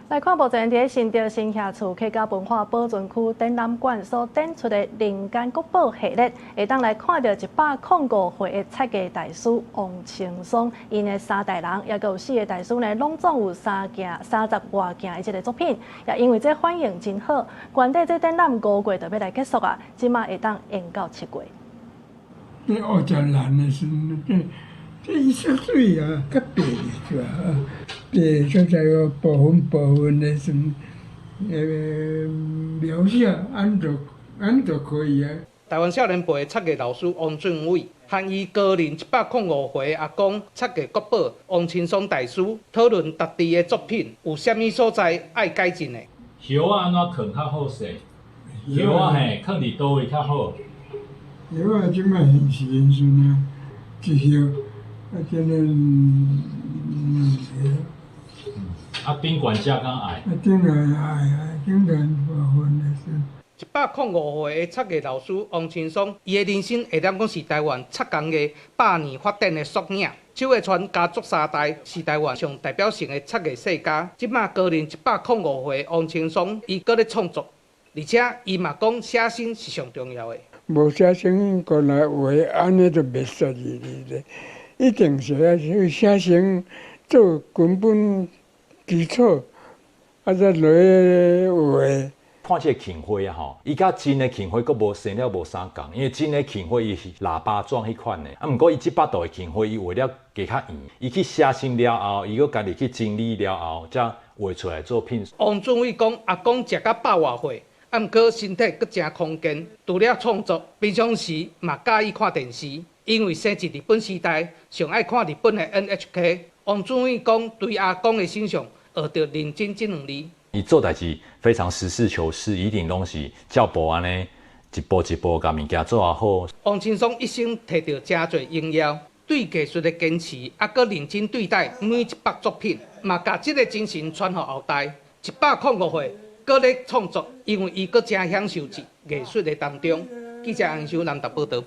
來看目前佇新竹新協厝客家文化保存區展覽館所展出的人間國寶系列，會當來看著105歲的漆藝大師王青松，𪜶的三代人，抑閣有四个大師呢，攏總有三件三十外件的這个作品，也因為這反應真好，原底這展覽5月就欲來結束啊，這馬會當延到7月。這學真難的時陣，這這色水啊，較白出啊，白出來個部分部分的時陣，描寫按就按就可以啊。台灣少年輩的漆藝老師王俊偉，和伊高齡105歲阿公漆藝國寶王青松大師討論家己的作品有啥物所在愛改進的。葉仔按怎囥較好勢？葉仔嘿，囥佇佗位較好？葉仔這擺現時現時啊，一葉啊，這个嗯，啊，頂懸這敢愛？啊，頂懸愛愛，頂懸部分的是。105歲的漆藝老師王青松，伊的人生會當講是台灣漆工藝百年發展的縮影。邱會川家族三代是台灣上代表性的漆藝世家。這馬高齡105歲王青松，伊閣咧創作，而且伊嘛講寫生是上重要的。無寫生過來畫，按呢就袂說字咧。一定是愛寫生做根本基礎，啊再落去畫。看這个杏花啊吼，伊佮真的杏花閣無生了無相仝，因為真的杏花伊是喇叭狀彼款的，啊，毋過伊這幅圖的杏花伊畫了加較圓，伊去寫生了後，伊閣家己去整理了後，才畫出來作品。王俊偉講，阿公食甲百外歲，啊，毋過身體閣誠康健，除了創作，平常時嘛佮意看電視，因為生佇日本時代，上愛看日本的 NHK。王俊偉講，對阿公的身上學著認真這兩字。伊做代誌非常實事求是，一定攏是照步按呢，一步一步共物件做啊好。王青松一生摕著誠濟榮耀，對藝術的堅持，啊，閣認真對待每一幅作品，嘛共這个精神傳予後代。105歲，閣咧創作，因為伊閣誠享受佇藝術的當中。記者楊修南台報導。